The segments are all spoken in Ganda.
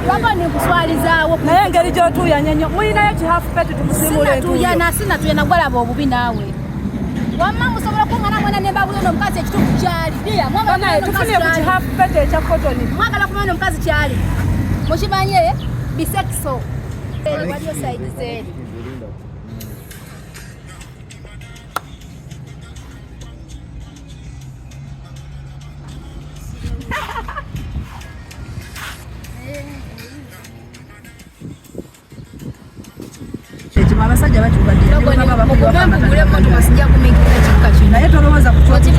Waba nikuswalizaawo. Naye engeri gy'otuuyanye nnyo mulinayo ki half peti tumusiimule entuuyo. Sinatuyana, sinatuyana gwalaba obubi naawe. Wamma musobola kuŋŋana mwena ne mbabuuza ono omukazi ekituufu kyali. Dear, mwagala Banaye kumanya ono omukazi tufunye ku ki kyali. half peti ekya kotoni. Mwagala kumanya ono omukazi kyali. Mukimanye bisekso. Waliyo sayidi zeeri. Ekyo abasajja bakyuka naye tolowooza ku kyolowooza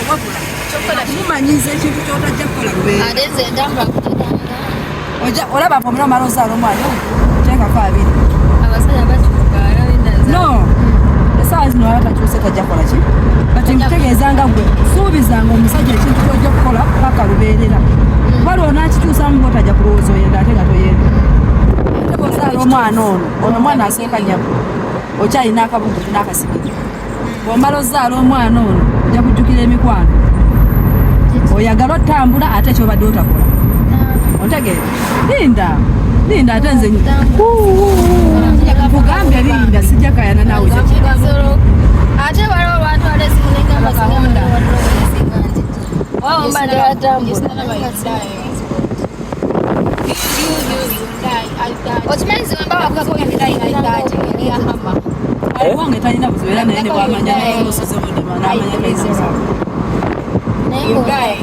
wabula mumanyiza ekintu kyotajja kukola lubeera. Ate nze ntambula ku kitanda. Olaba omuna omala ozaala omwana teekako abiri. Abasajja bakyuka. No, esaawa zino aba takyuse, tajja kukola ki, kati nkutegeeza nga gwe suubizanga omusajja ekintu kyojja kukola paka lubeerera, kuba lwonakikyusamu bwotajja kulowooza oyenda ate nga toyenda. Ate bwozaala omwana ono, ono omwana asooka nyabo okyalina akabugutu n'akasigiri, bwomala ozaala omwana ono ojja kujjukira emikwano, oyagala otambula ate kyobadde otakola. Ontegeera? Linda, linda, ate nze kugambye linda, sijja kayana naawe. Ate waliwo lwatwala esimu negamba singa mbadde batambula. Okimanyi ziwemba. Wange talina buzibu era naye ne bwamanya nomusozi n'amanya talina buzibu. Naye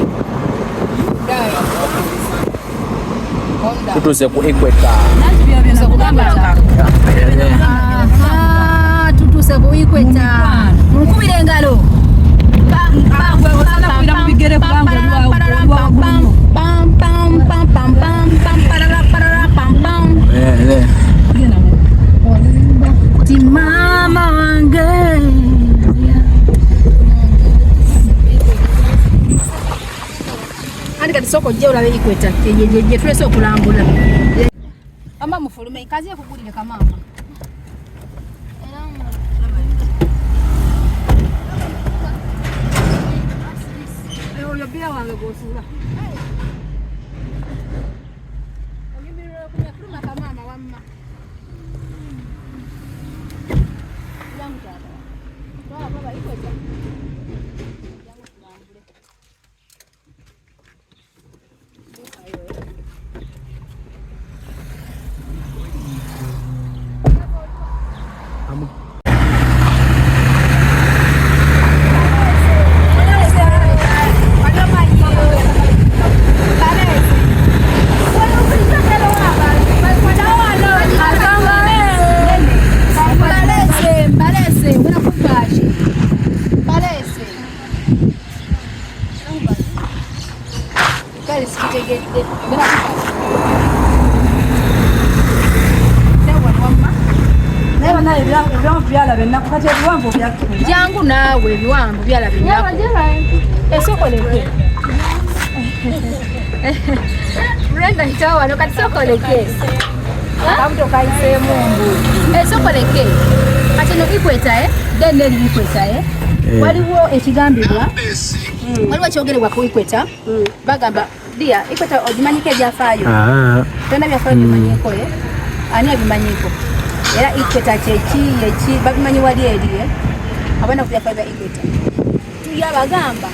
Tutuuse ku equator. Nanti byo byo nakugamba. Tutuuse ku equator, mukubire engalo. Osana kubira mu bigere kubanga oli wa waggulu nnyo. Pam, pam, pam, pam, pam, parara, parara, pam, pam. Genda mu. Ti mama wange. Andi kati sooka ojje olabe equator gye tulese okulambula. Ama mufulume kazi ekugulire kamaama. Oyo bbira wange gw'osuula. Onyumirwa okumya fuluma kamaama wamma. Jangu taata. Twala baba equator. Jangu tulambule. Mbalese, mbalese, ngena kugashi. Mbalese. Kale sikitegedde. Ngena kugashi. Wamma. Naye banaye ebiwanvu byalaba ennaku, kati ebiwanvu byakkinya. Jangu naawe, ebiwanvu byalaba ennaku. Esokoleke. Brenda hitawo wano kati sokoleke. Kabuto kayiseemu mbu. Esokoleke. Kati eno equator eh? Then eri equator eh? Waliwo ekigambibwa, waliwo ekyogerebwa ku equator. Bagamba dia equator ogimanyiko ebyafaayo. Byonna byafaayo bimanyiko eh? Ani abimanyiko? Era equator kyeki yeki babimanyi wali eri eh? Abaana ku byafaayo bya equator. Tuyabagamba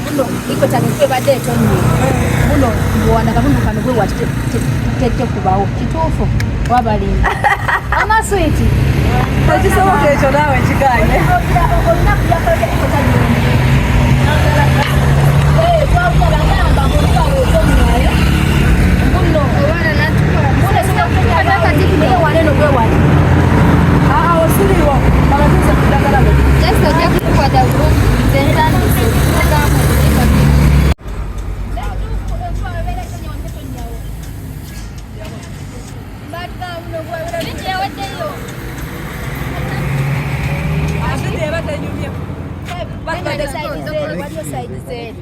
buno equator ng'enkuba ebadde etonnye buno bwana katundu kano gwe wati tekubawo kituufu wabalimba amaswiti. Tekisoboka ekyo naawe kiganye. Olina ku byafaayo bya equator byonna. Twawulira bagamba mu nkuba bw'etonnya buno buno singa waneno gwe wali. Awo siriwo abatuuze ku ddagala lwe. Just ojja kutukwata bulungi, nze ntandise okugamu. Yawaddeyo. Ate eba tenyumye. Waliyo sayidi zeeri.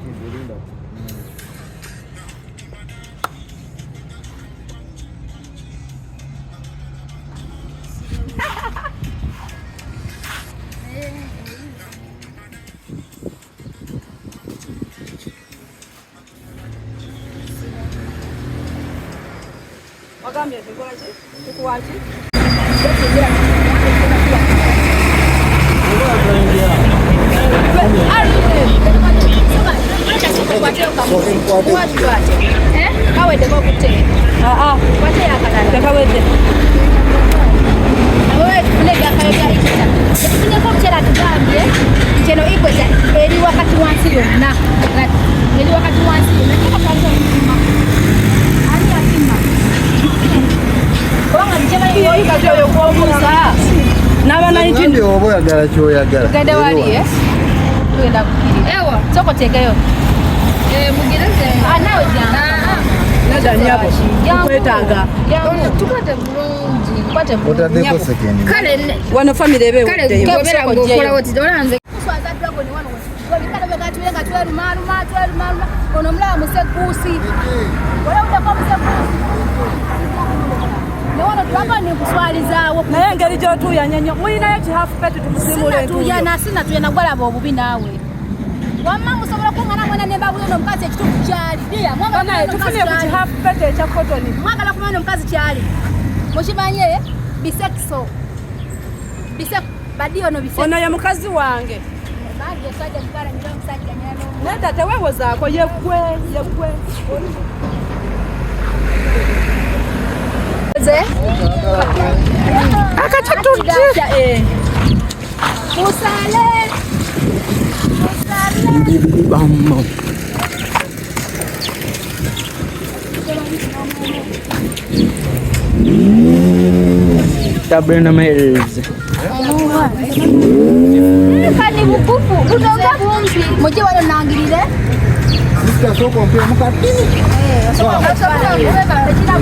Wagambye nti nkola ki? Tukuwa ki? Kaweddeko okutte. Kwate akalala. Tekawedde. Wewe tufune ebyafaayo bya Equator. Tufuneko omukyala atugambye nti eno Equator eri wakati wansi yonna. Eri wakati wansi yonna. Naye katandika okupima. Ani yapima? Kubanga nkyebali Oyi kati oyo gw'obuuza. N'aba 19 Oba oyagala kyoyagala. Tugende wali eh? Tugenda kukiri. Ewa. Soko tegeyo. Mugireze. Ah, naawe jangu. Nedda nnyabo. Jangu. Nkwetaaga. Jangu. Tukwate bulungi. Tukwate bulungi. Otaddeko sekendi. Kale Wano famire eba kale eweddeyo. gobera ng'okola oti olanze Kuswaza dragon wano webikala bwe nga twerumaluma twerumaluma ono omulaba musekuusi olawuddeko omusekuusi ne wano dragon nkuswalizaawo Naye engeri gy'otuuyanya nnyo mulinayo ki half peti tumusiimuule entuuyo. sinatuyana sinatuyana gwalaba obubi naawe wamma musobola kuŋŋana mwena ne mbabuuza ono omukazi ekituufu kyali dia mwagala Banaye kumanya omukazi tufunye ku ki kyali half peti ekya kotoni. mwagala kumanya omukazi kyali mukimanye bisekiso bise badi ono bisekiso Ono ye mukazi wange. bangi osajja mugala nyina omusajja nyina n'omu Nedda teweewozaako yeggwe yeggwe. Akatatuti. Musale. Musale. Bam. Tabernacle Hills. Kani bukufu. Butonga bumpi. Mujye wano nangirire. Sister sooka ompeemu katini. Eh, osobola kubeba ekira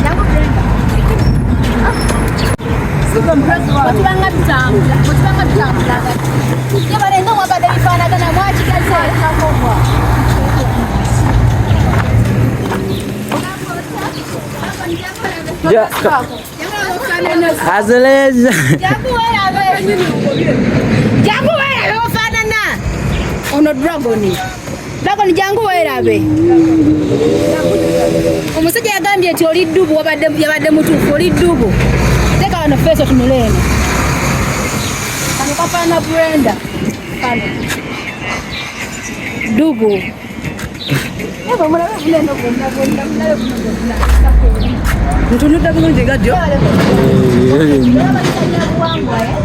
Jangu Brenda. Bwe tubanga tutambula, bwe tubanga tutambula. Ye balenga mwambadde bifaanagana mwakigaza. Ja, Azeleza. Jangu weerabe. Jangu weerabe ofaanana. Ono dragon. Dragon jangu weerabe. Omusajja yagambye nti oli ddubu wabadde yabadde mutuufu oli ddubu. Teeka wano feeso tunule eno. Kano kafaanana Brenda. Kano. Ddubu. Eba mulabe buno eno bwonna bwonna mulabe buno bwonna. Ntunudde bulungi nga ddyo. Olaba kisajja buwangwa eh?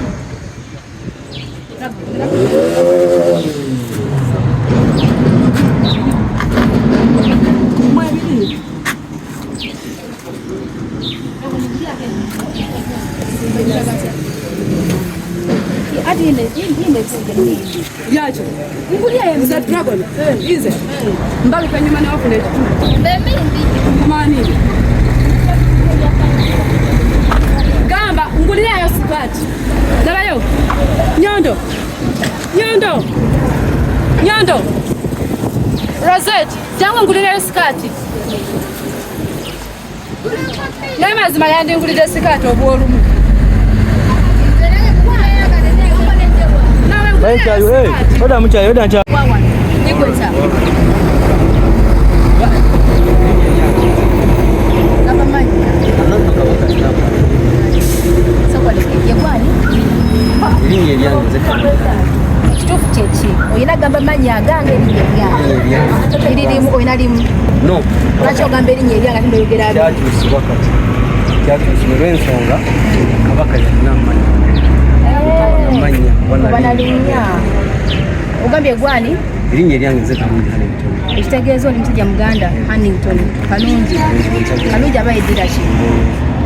Mwebiri. Ati ine ine ine Lyakyo. Nze dragon. Nze. Mbaluka ennyuma ne wafuna ekituufu. bemindi. Kumaani. Gamba ngulirayo sikaati. Labayo. Nyondo. Nyondo. Nyondo. Rosette, jangu ngulirayo sikaati. Naye mazima yandingulidde sikaati obw'olumu. Nawe ngulirayo sikaati. Oda muchayi, oda muchayi. Nikweta. Gamba manyi. Sokole yegwani. Erinnya eryange nze Ekituufu kye ki? Olina gamba manyi agange erinnya eryange. Eri limu olina limu. No, Lwaki ogamba erinnya eryange ate n'oyogera abiri? kyakyusibwa kati. Kyakyusibwa olw'ensonga Kabaka yalina amannya. Amannya Oba nalinnya. Ogambye gwani? Erinnya eryange nze Kalungi Hannington. Ekitegeeza oli musajja Muganda Hannington Kalungi. Kalungi aba yeddira ki?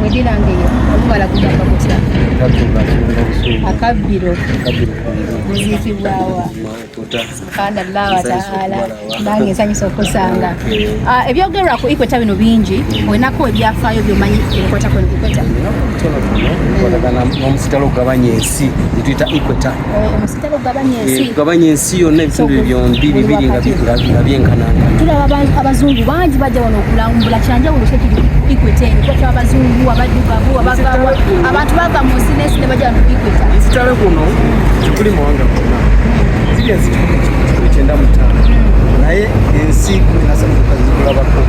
Weddira ngeyo. Olubala kugamba kutya? Katunga asonga busungu. Akabbiro. Akabbiro kange. Muziikibwawa. Mawokota. Subhanallah wa Nsanyusa taala. okubalaba. Nange nsanyusa okusanga. Okay. Ah, ebyogerwa ku Equator bino bingi olinako ebyafaayo byomanyi ebikwata ku Equator. Tonotono bikwatagana n'omusitalo ogugabanya ensi gye tuyita Equator. Omusitalo ogugabanya ensi. Gugabanya ensi yonna ebitundu byombi bibiri nga nga byenkanankana. Tulaba abazungu bangi bajja wano okulambula kyanjawulo ki ekiri ku Equator eno. Kuba abazungu, abaddugavu, abagawa, abantu bava mu nsi n'ensi ne bajja wano ku Equator. Omusitalo guno tekuli mawanga gonna. Ziri ensi 195 naye ensi 13 zokka zigulabako.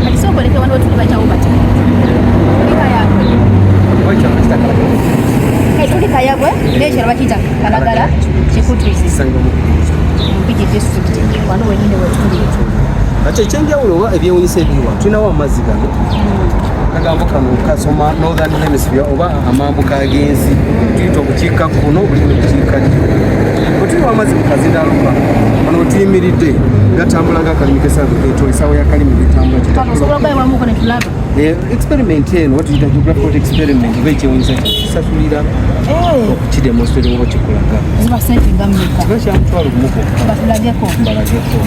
Kati sooka oleke wano wetuli bayitawo batya? Tuli Kayabwe n'ekyalo bakiyita Kalagala Kikutu Mpigi district, wano wenyini wetuli. Kati ekyenjawulo oba ebyewunyisa ebiriwa, tulinawo amazzi gano, akagambo kano kasoma Northern Hemisphere oba amambuka ag'ensi, tuyita obukiika kkono buli mu bukiika ddyo. Bwe tuyiwa amazzi mu kazindaalo kano, wano we tuyimiridde gatambula ng'akalimi k'essaawa keetoola, essaawa y'akalimi getambula. Osobola okugayiwamuko ne tulaba? Experiment eno batuyita geographical experiment oba ekyewunyisa, kisasulira okukidemonstrate oba kikulaga. Ziba sente nga mmeka? Kiba kya 10,000 gwokka. Batulageko. Mbalageko,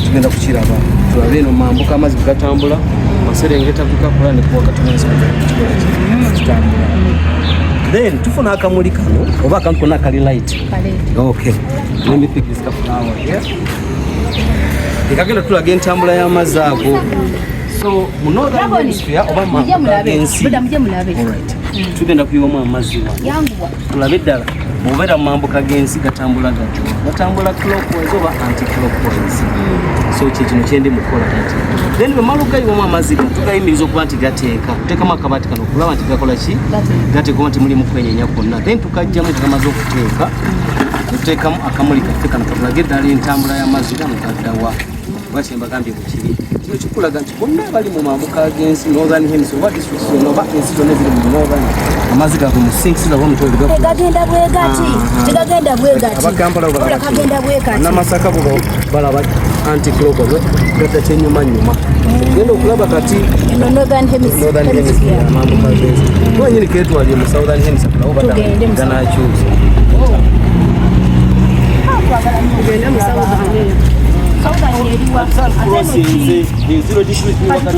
tugenda kukiraba, tulabe eno mambuka amazzi bwe gatambula, maserengeta gugakola ne wakati wensi kikola kitambula. Then tufuna akamuli kano oba akantu konna akali light. Kale. Okay, let me pick this flower here. Ekagenda tulaga entambula y'amazzi ago. So mu Northern Raboni, Hemisphere oba mujje mambuka mulabe. g'ensi. Buda, mujje mulabe. Alright. Tugenda kuyiwamu amazzi wano, Yanguwa. tulabe ddala bw'obeera mu mambuka g'ensi gatambula gatyo, gatambula clockwise oba anti-clockwise. So kye kino kyendi mukukola kati. Then bwe mala okugayiwamu amazzi gano, tugayimiriza okuba nti gateeka, tuteekamu akabaati kano okulaba nti gakola ki? Gateeka. Gateeka oba nti mulimu kwenyenya kwonna. Then tukajjamu kagamaze okuteeka, tuteekamu akamuli kaffe kano katulage eddala entambula y'amazzi gano gaddawa oba kyembagambye bukiri. Kino kikulaga nti bonna abali mu mambuka g'ensi, Northern Hemisphere oba districts zonna oba ensi zonna eziri mu northern, amazzi gava mu sinks zaabwe omutwe gafuna. Tegagenda bwe gati, tegagenda bwe gati. Abakampala bo Wabula balaba kagenda bwe kati. Namasaka bo balaba anti clockwise, gadda kyenyuma nyuma. Genda okulaba kati Eno Northern Hemisphere. Northern Hemisphere, amambuka g'ensi twenyini ketwalire mu Southern Hemisphere nabo Tugende mu ganakyusa. Tugende mu Southern. Southern eriwa? Ate eno ki?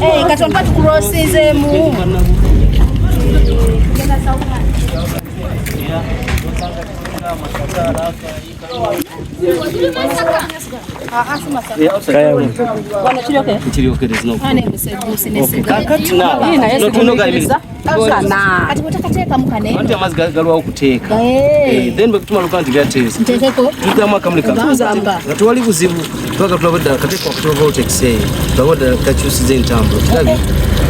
Eh, kati ompa tukurosinzeemu. Tugenda Southern. Wano kiri okay? Kiri okay, there's no Ane musegusi ne Okay, kakati now no tulina ogayimiriza. Kati bw'otakateekamu kane. Anti amazzi galwawo okuteeka. Eh. Then bwe tumala okuba nti gateese, Nteekeko. tugamu akamuli Tuzamba. nga tewali buzibu, tubaga tulaba ddala kateeka wakati wa vortex eyo, tulaba ddala gakyusiza entambula. Kirabye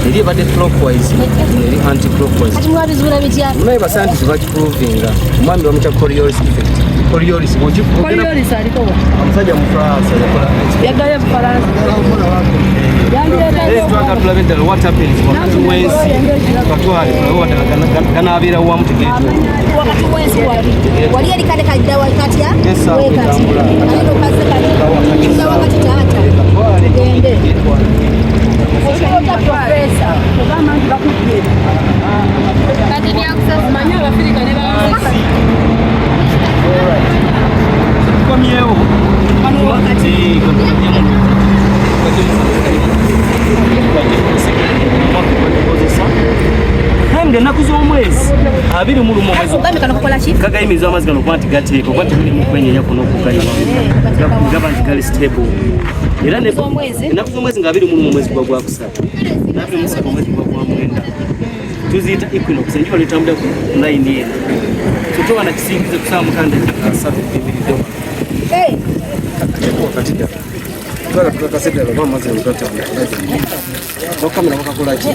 eri ebadde clockwise, eno eri anti clockwise. Kati mwabizuula bitya? Munaye bascientist bakiprovinga, omwami bamuyita Coriolis effect. Coriolis Coriolis aliko wa? Omusajja mu France yakola. Yaddayo Bufalansa. Then twagala tulabe ddala what happens wakati w'ensi, katwale tulabe ddala ganaabeera wamu tegeetwa. Wakati w'ensi wali. Wali eri kale kadda wakatya? Essaawa Wekati. etambula. Ate n'okazze kati. Kudda wakati taata. Tugende. Osobola professor. Ogamba nti bakubye. Kati byakusasa. Manyi Abafirika ne ba Tukomyewo wakati. Nga ennaku z'omwezi 21 omwezi Ogambye kano kakola ki? Kagayimiriza amazzi gano okuba nti gateeka, okuba nti mulimu kwenyenya kuno okugayiwa, gaba nti gali stable. Era Z'omwezi? Ennaku z'omwezi nga 21 omwezi gwa gwakusatu, 23 omwezi gwa gwa mwenda, tuziyita equinox, enjuba lwetambulira ku layini eno. So toba na kisiikize kusaawa 6:30 kuyimiridde. Eh, Wakati ddala twala tukakase ddala oba amazzi gano gatambula. Bakamera bakakola ki?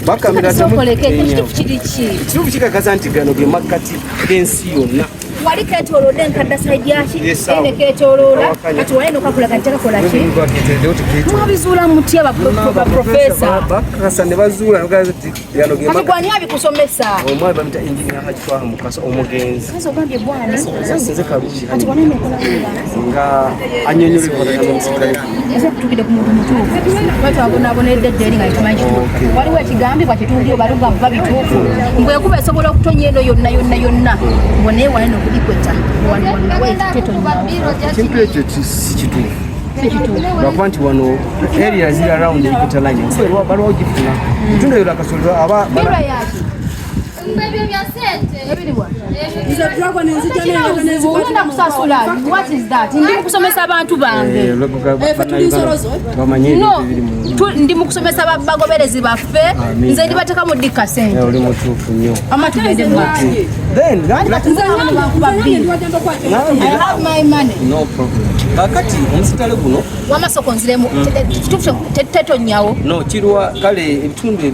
Bakamera. Sookoleke, ekituufu kiri ki? Ekituufu kikakasa nti gano ge makkati g'ensi yonna. Wali keetoolodde enkadda side yaki? Yes, awo. Ene keetooloola. Awakanya. Kati wali eno kakulaga nti tekakola ki? Mwabizuula mutya baprofesa? Bakakasa ne bazuula nti gano ge Kati makkati. gwani abikusomesa? Omwami bamuyita Engineer Haji Twaha Mukasa omugenzi. Kazi ogambye bwana. Nze Kalungi. Kati wano eno okola kula. Nga annyonnyola ebikwatagana n'omusirikale. Ese kutukidde ku muntu mutuufu. Kuba twabonaabonedde edda eri nga tetumanyi kituufu. Okay. Waliwo ekigambibwa kyetuwulira obalugamba ba bituufu. Mbwekuba esobola okutonya eno yonna yonna yonna. Ngo naye wano eno kulikweta. Wano wano wetetonyawo. Ekintu ekyo si kituufu. Si kituufu. Lwakuba nti wano area ziri around equator line balwawo gifuna ebitundu ebyo lwakasolero aba Birwa yaki? Ebyo bya sente. Ebiriwa? Ebyo. Ngenda kusasula. What is that? Ndi mukusomesa abantu bange. No, ndi mukusomesa bagoberezi baffe. Nze ndibateeka mu dika sente. Oli mutuufu nnyo. Amatende mati. Then I have my money. No problem. Kakati omusitale guno wamasoko nziremu kituufu tetonyawo. No, kirwa kale ebitundu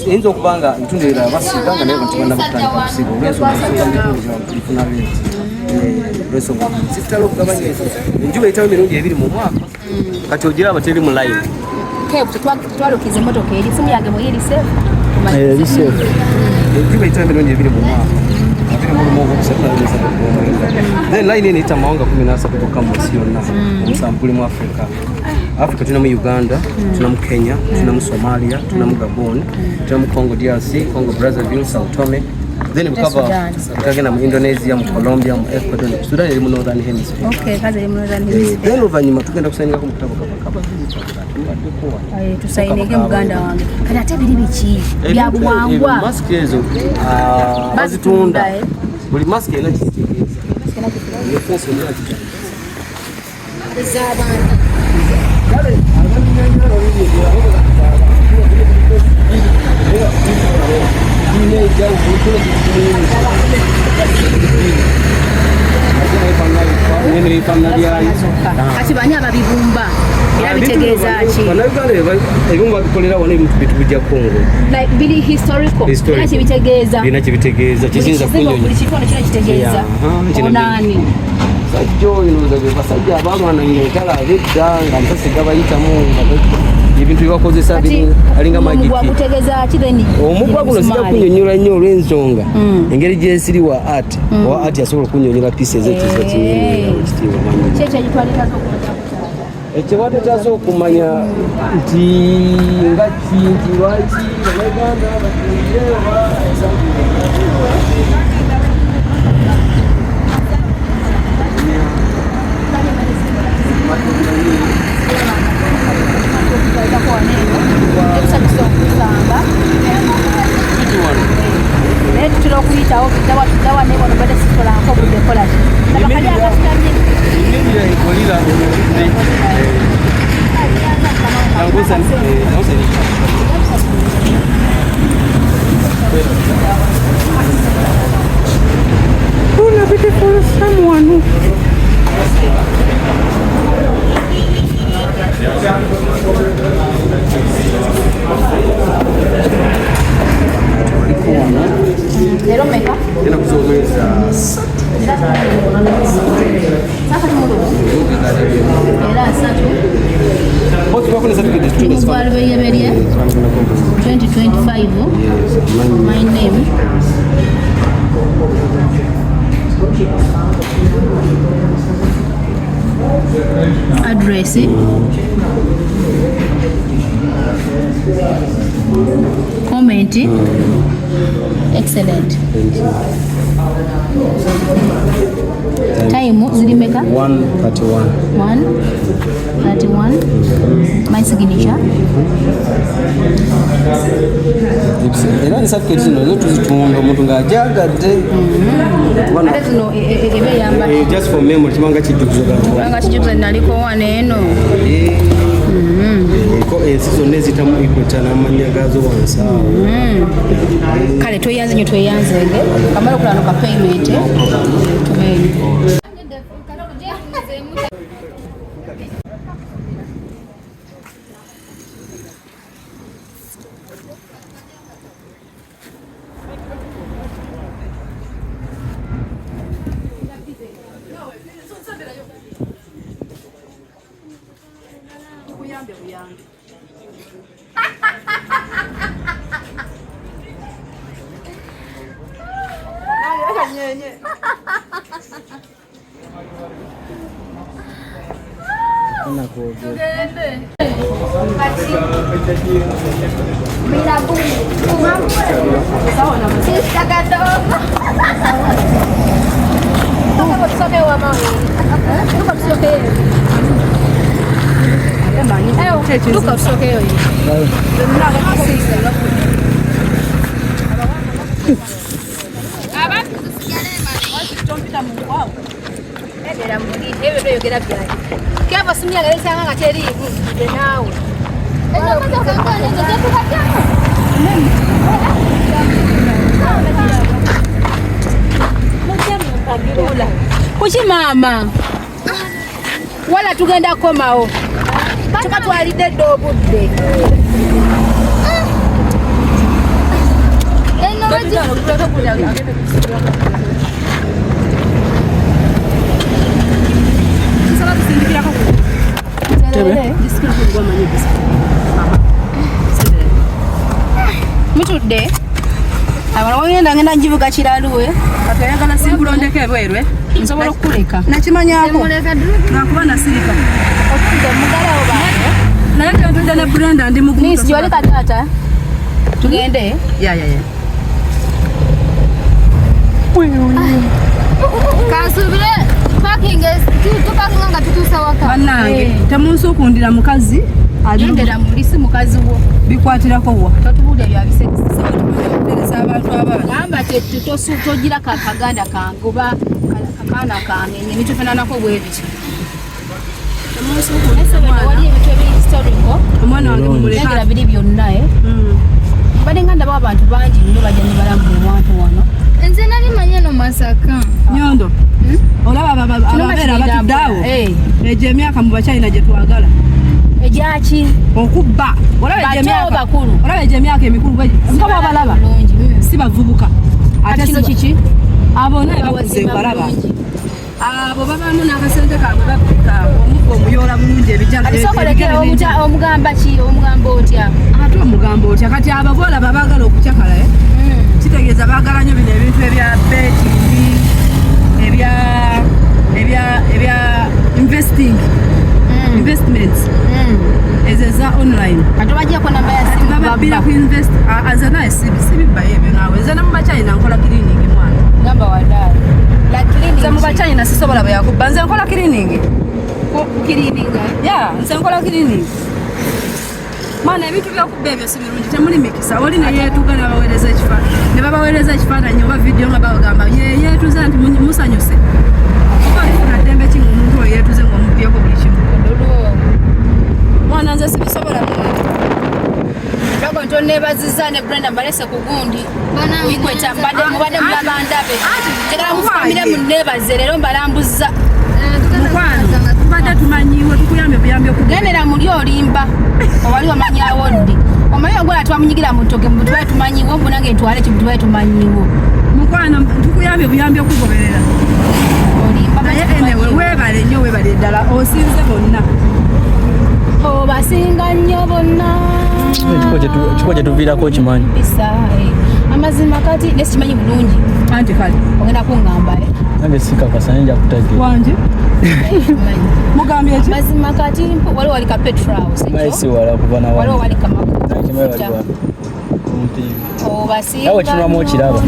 eyinza okuba nga ebitundu ebirala basiga nga naye bantu bannabutandika kusiga olw'ensonga tulifuna renti olw'ensonga sitala okugabanya enjuba eyitawo emirundi ebiri mu mwaka kati ogiraba teri mu layini. Tetwalukiza emmotoka eri simu yange muyiri safe. Enjuba eyitawo emirundi ebiri mu mwaka then line eno eyita amawanga 13 gokka mu nsi yonna, omusanvu guli mu Africa. Africa tulinamu Uganda, tulinamu Kenya, tulinamu Somalia, tulinamu Gabon, tulinamu Congo DRC, Congo Brazzaville, Sao Tome, then bukava bukagenda mu Indonesia, mu Colombia, mu Ecuador, Sudan eri mu Northern Hemisphere. Okay, kazi eri mu Northern Hemisphere. Then oluvannyuma tugenda kusayiningako mu katabo kaba tusayinege muganda wange. Kati ate biri biki bya buwangwa? Masiki ezo bazitunda. Buli masiki erina kitegeeza. Ez'abantu. Kati bani ababibumba era bitegeeza ki? Bannayuganda ebibumba bikolera wano ebintu bitubijja Congo. Like biri historical. Birina kyebitegeeza. Birina kyebitegeeza kiyinza kunnyonnyola. Buli kitono kirina kitegeeza. Onaani? Sajja oyo ndowooza be basajja abalwananga entalo ab'edda nga amasasi gabayitamu nga ebintu byebakozesa alinga magiki. Omugwa guno sijja kunnyonnyola nnyo olw'ensonga engeri gyesiri wa art. Owa art asobola okunnyonnyola pieces ekiziba kinene ekitiibwa manyi. Ekyo batetaasa okumanya nti nga ki nti lwaki Bannayuganda batulire oba naye tutera okuyitawo dawa nebano badde sikolanko budde kolaki abakali akasitamye Beautiful someone. Leero mmeka? Ennaku z'omwezi 3. Era 3. Gwa Lubereberye 2025. My name. Address. Comment. Excellent. Time ziri meka? 1:31. 1:31. My signature. Era ne certificate zino zo tuzitunda omuntu ng'ajagadde. Ate zino eba eyamba. Just for memory kibanga kijjukizo. Kubanga kijjukizo naliko wano eno. Ensi zonna ezitamu equator n'amannya gaazo wansi awo. Kale tweyanze nnyo tweyanzenge. Kamala okulaba ka payment tubeeni. Gendera muli ebyo by'oyogera byange. Kevo simyaga lesanga nga teriimu nze naawe. Kuki maama? Wala tugenda kukomawo. Tukatwalidde dda obudde. Tusaba tusindikirako ku Tebe. Mutudde. Abala wagenda ngenda njivuga kiraluwe. Kati oyagala sinkulondeko ebweru eh? Nsobola okukuleka. Nakimanyako lwakuba nasirika. Otudde mugalawo bange. Naye tentudde ne Brenda ndi mugumu. Miss gyoli kataata. Tugende. Ya ya ya. Kansubire parking tupakinga nga tutuusa waka. Bannange temunsukundira mukazi ali Gendera muli si mukazi wo. bikwatirako wa. Totubuulira bya bisekisi. Okutereza abantu abaana. Gamba togira kakaganda kange oba kakaana kange nemitufananako bwe bityo. Wali ebintu ebiri historical. Omwana wange mumuleka. Lengera biri byonna eh. Mbadde nga ndaba abantu bangi nnyo bajja ne balambula ewantu wano. Nze nali manyi no Masaka. Nyondo. Olaba ababeera abatudde awo. Egyo emyaka mu Bachina gye twagala. Egyaki? Okubba. Olaba egyo Bato emyaka. bakulu. Olaba egyo emyaka emikulu bwe. Nga bw'obalaba. Si bavubuka. Ate kino kiki? Abo naye bakuze balaba. Abo babaamu n'akasente kaabwe babbika omuggo omuyoola bulungi ebijja. Kati sooka oleke omugamba ki? Omugamba otya? Ate omugamba otya? Kati abo b'olaba baagala okucakala eh? Kitegeeza baagala nnyo bino ebintu ebya betting, ebya ebya ebya investing, investments. Ezo eza online. Kati obaggyako namba ya simu Bababbira ku invest nze naye sibibbayo ebyo naawe. Nze ne mu Bachina nkola cleaning mwana. Gamba wadaali. La cleaning. Nze mu Bachina sisobola bwe yakubba. Nze nkola cleaning. Cleaning. Yeah, nze nkola cleaning. Mwana ebintu by'okubba ebyo si birungi, temuli mikisa. Oli ne yeetuga ne babaweereza ekifaananyi. Ne babaweereza ekifaananyi oba vidiyo nga babagamba ye yeetuze nti musanyuse. Oba olifuna ddembe ki ng'omuntu oyo yeetuze ng'omubbyeko buli kimu. Mwana nze sibisobola mwana. Dragon tonneebazizza ne Brenda mbalese ku gundi. Ikweta mbadde mubadde mulaba ndabe. Njagala mufukamire munneebaze leero mbalambuzza. Mukwano, tubadde tumanyiwe tukuyambye buyambi okugenda. Gendera muli olimba. Owali omanyawo ddi? Omanyi ogwola twamunyigira mu ttoke mbu tubadde tumanyiwo mbu nange ntwale ki mbu tubadde tumanyiwo. Mukwano tukuyambye buyambi okugoberera. Olimba Naye anyway weebale nnyo weebale ddala osinze bonna. Obasinga nnyo bonna. Ekifo kye tuviirako okimanyi. Bisa amazima kati ne sikimanyi bulungi. Anti kale. Ogenda kungamba eh. Nange sikakasa naye nja kutegeera. Wangi? Mugambye ki? Amazima kati waliwo wali ka petrol house. Naye si wala kuva na Waliwo wali. wali kamakuta. Nakimanyi wali wala. Kumpi. Obasinga Nawe kinwamu okiraba.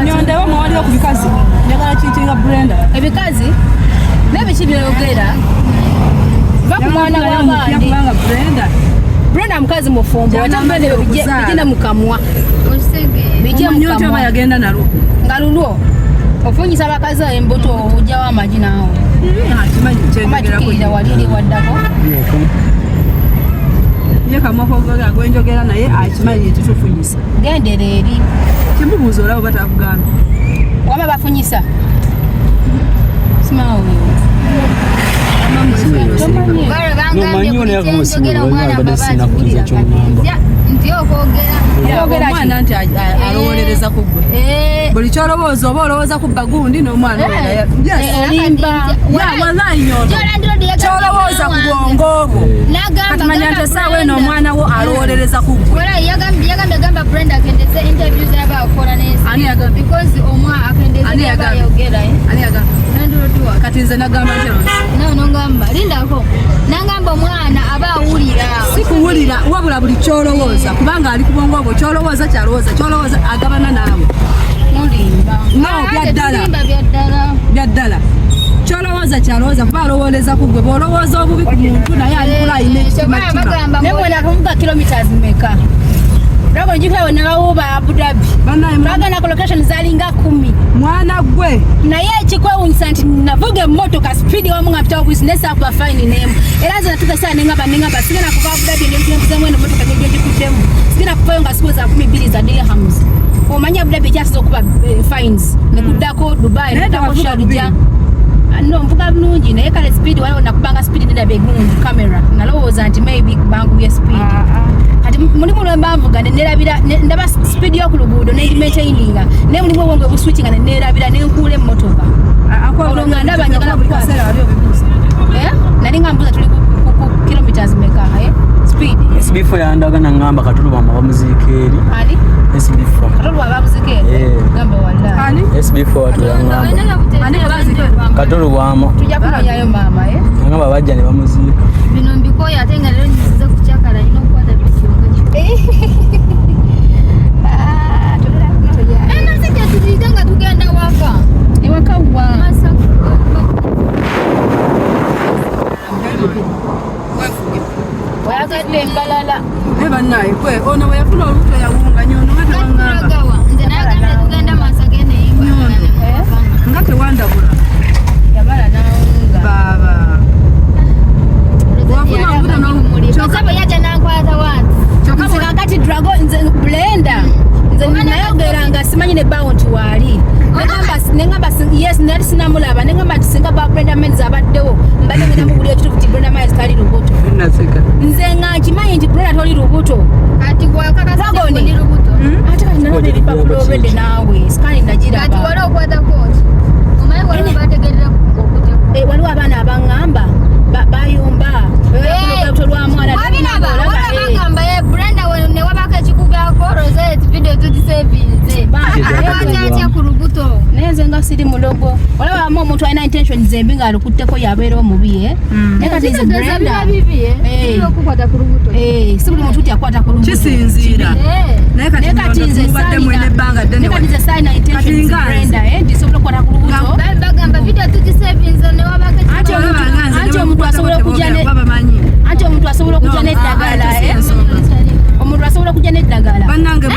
Nyondewo mwawaliwo ku bikazi. Njagala kiitinga Brenda. Ebikazi n'ebiki by'oyogera. Va ku mwana w'abandi. Kubanga Brenda. Brenda mukazi mufumbo. Ate Brenda bijje mu kamwa. Bijje mu Omanyi otya oba kamwa. yagenda nalwo. Nga lulwo. Ofunyisa abakazi embuto ojjawo amagi naawe. Akimanyi Oba kyenjogerako. tukirira wali eri waddako. Ye kamwa kogera gwenjogera naye akimanyi ekitufunyisa. Gendera eri. Kimubuuza olaba oba takugambye. Waba bafunyisa. Simanyi. Nomanyi ono yava musimu abadde sinakukiza ky'oŋŋamba. Nti okwogera. Omwana nti alowolereza ku ggwe. Buli ky'olowooza oba olowooza ku bagundi n'omwana oyo. Olimba. Wallahi nyondo. Ky'olowooza ku bwongo bwo. Kati manya nti essaawa eno omwana wo alowolereza ku ggwe. Wala yagambye gamba Brenda akendeze interview z'aba akola n'ensi. Ani yagambye? Because omwa akendeze Ani by'aba yagambye? ayogera. Ani yagambye? Landlord wa. Kati nze nagamba ntya Rose? Nawe nongamba lindako. Nangamba omwana aba awulira. Si kuwulira wabula buli ky'olowooza kubanga ali ku bwongo bwo ky'olowooza ky'alowooza ky'olowooza agabana naawe. Mulimba. No, bya ddala. Tulimba bya ddala. Bya ddala. Ky'olowooza ky'alowooza kuba alowooleza ku ggwe bw'olowooza obubi ku muntu naye ali ku layini Kyokka ekitima. bagamba Naye mwena kuvuga kilometers mmeka? Dragon njukira we nabawuuba Abu Dhabi. Twagenda ku location zalinga 10. Mwana gwe. Naye ekikwewuunyisa nti navuga emmotoka speed wamu nga mpitawo bwisi naye saakuba fine n'emu. Era nze natuuka essaawa ne ngamba ne ngamba sigenda kuva Abu Dhabi ng'empuzemu eno emmotoka gye ngikuddemu. Sigenda kuvayo nga siweza 20 za dirhams. Omanyi Abu Dhabi ekyasinze okuba fines ne kuddako Dubai ne Naye kuddako tewavuga Sharjah. bubi. No, nvuga bulungi naye kale speed waliwo nakubanga speed nedaba egundi camera nalowooza nti maybe bangubye speed. Kati mulimu lwe mbanvuga ne neerabira ndaba speed y'oku luguudo ne maintaininga naye mulimu obwongo obuswitchinga ne neerabira ne nkuula emmotoka. Olwo nga ndaba njagala kukwata. Eh? Nali nga mbuuza tuli ku kilometers meka, eh? Speed. SB4 yandaga nangamba Katolubwama bamuziika eri. Ani? SB4. Katolubwama bamuziika eri? Eh. Gamba wallahi. Ani? SB4 watu yangamba. Ani bamuziika eri? Katolubwama. Tujja kunonyayo maama, eh? Yangamba bajja ne bamuziika. Bino mbikoye ate nga leero nzize kukyakala nina okukwata bikiyonga kino. Ah, tugenda kunonya. Eno si gye tuyite nga tugenda waka. Ewaka wa? Masaka. Oyagadde embalala. Naye bannaye gwe ono bwe yafuna olubuto yawunga nyondo nga tewangamba. Katulagawa. Nze nagambye tugenda Masaka eno eyimba. Nga tewandabula. Yamala n'awunga. Baaba. Wafuna olubuto n'olubuto. Kasabo yajja n'ankwata wansi. Nze kakati Dragon nze Blender. Nze nayogeranga simanyi ne bawo nti waali. Nengamba yes nali sinamulaba nengamba nti singa ba Brenda Menz abaddewo mbadde ngenda mugulira ekituufu nti Brenda Menz tali lubuto. Nze nga nkimanyi nti Brenda toli lubuto. Kati gwakakasa Dragon. ndi lubuto. Ate kati nalaba ebipapula obedde naawe sikaani nagiraba. Kati wali okwata kooti. Omanyi waliwo bategerera okutya. Waliwo abaana abaŋŋamba bayomba olubuto lwa mwana. Wabiraba, waliwo bagamba ye Brenda ne wabako ekikugako Rosette video tugisevinze. Akwata atya ku lubuto? Naye nze nga siri mulogo. Olaba amu omuntu alina intentions embi ng'alukutteko yabeera omubi, eh? Naye kati nze Kitegeeza Brenda. biba bibi, eh? Bibi okukwata ku lubuto. Si buli muntu nti akwata ku lubuto. Kisinziira. Naye kati Naye kati nyondo nze tumubadde mwene ebbanga ddene naye kati nze saalina intentions Kati nga nze. Brenda, eh? Nti nsobola okukwata ku lubuto. Bagamba video tugisevinze ne wabako Anti ekikugako. anti omuntu asobola okujja ne anti omuntu asobola okujja n'eddagala, eh? Omuntu asobola okujja n'eddagala. Bannange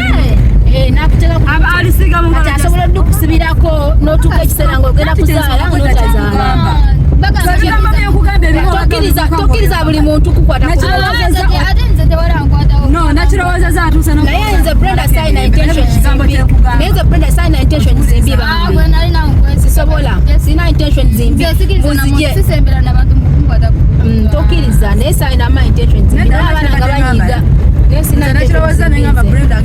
N'akuteeka ku Aba alisiiga mu ngalo Kati gya asobola oddukusibirako n'otuuka ekiseera ng'ogenda kuzaala n'otazaala. Ebigambo by'okugamba ebimu Tokkiriza buli muntu kukwata ku Ate nze tewalankwatawo. No, nakirowoozezza atuuse n'oku- Naye nze Brenda saalina intentions Ekigambo mbi. ky'okugamba. Naye nze Brenda saalina intentions mbi Ah, bambi. gwe nali nankwesi. Sisobola. Sirina intentions mbi. Nze sikiriza na muntu, Munzije. sisembera na bantu mukunkwata ku lubuto. Tokkiriza naye saalina ama intentions mbi. Nedda, Naye abaana nga nakyo banyiiga. kati Naye sirina Nze nakirowooza intentions ne ngamba mbi. Brenda